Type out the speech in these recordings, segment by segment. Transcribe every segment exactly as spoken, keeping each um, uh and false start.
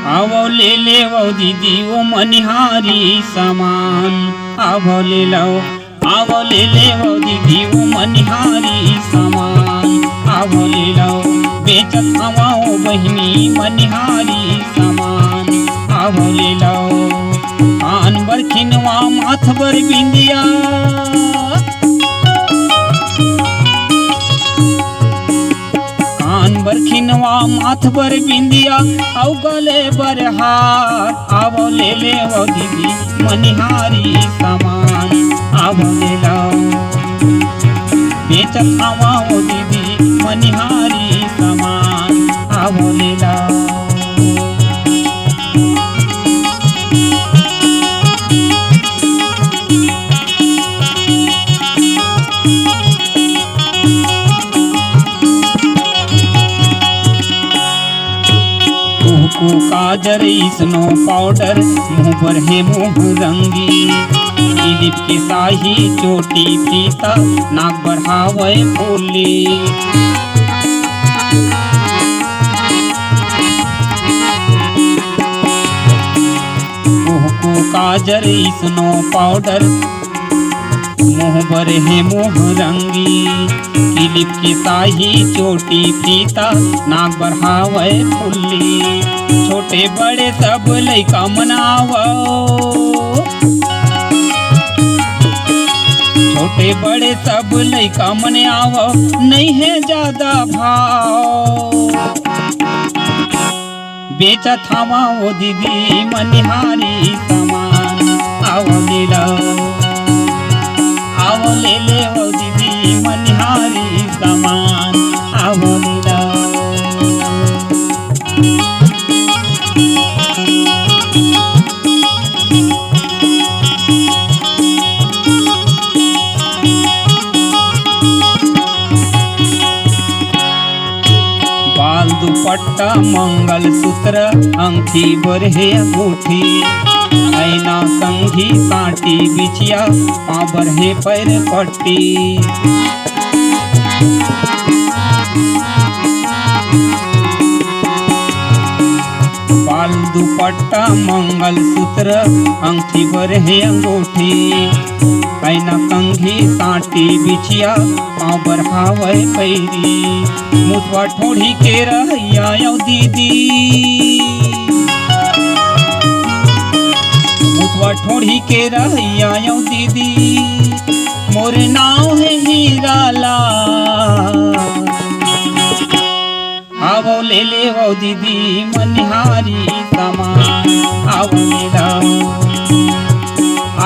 आवव ले लेवव दीदी वो मनिहारी सामान, आवव ले लव, आवव ले लेवव दीदी वो मनिहारी सामान, आवव ले लव, बेचत हवव बहिनी मनिहारी सामान, आवव ले लव। कान बर खिनवा, माथ बर बिंदिया, कान बर खिनवा, माथ बर बिंदिया, अउ गले बर हार। आवव ले लेवव दीदी मनिहारी सामान, आवव ले लव। बेचत हवव दीदी मनिहारी सामान, आवव ले लव। कुहकू काजर, स्नो पाउडर, मुँह बर हे मोहरंगी, क्लिप के साही, चोटी फीता, नाक बर हावय फुल्ली। कुहकू काजर, स्नो पाउडर, मुँह बर हे मोहरंगी, क्लिप के साही, चोटी फीता, नाक बर हावय फुल्ली। छोटे बड़े सब लइका मन आवव, छोटे बड़े सब लइका मन आवव, नइ हे जादा भाव। बेचत हवव ओ दीदी मनिहारी सामान, आवव ले लव। आवव ले लेवव दीदी मनिहारी सामान, आवव ले लव। बाल दुपट्टा, मंगलसूत्र, अंगठी बर हे अंगूठी, ऐना, कंघी, सांटी, बिछिया, पाँव बर हे पैर पट्टी। बाल दुपट्टा, मंगलसूत्र, अंगठी बर हे अंगूठी, ऐना, कंघी, सांटी, बिछिया, पाँव बर हावय पैरी। मुसवा ठोड़ी के रहइया अउ दीदी, मुसवा ठोड़ी के रहइया अउ दीदी, मोर नाव हे हीरा लाल। आवव ले लेवव दीदी मनिहारी सामान, आवव ले लव।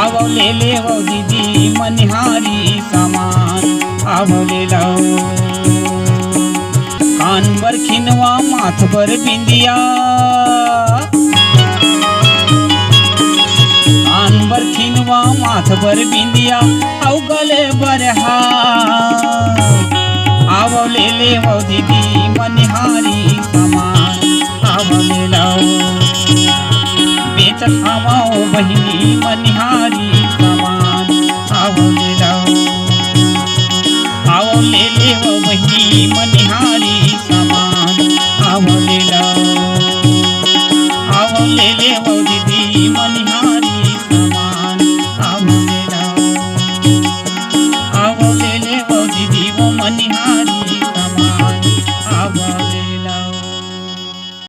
आवव ले लेवव दीदी मनिहारी सामान, आवव ले लव। कान बर खिनवा, माथ बर बिंदिया, कान बर खिनवा, माथ बर बिंदिया, अउ गले बर हार। आवव ले लेवव दीदी मनिहारी सामान, आवव ले लव। बेचत हवव बहिनी मनिहारी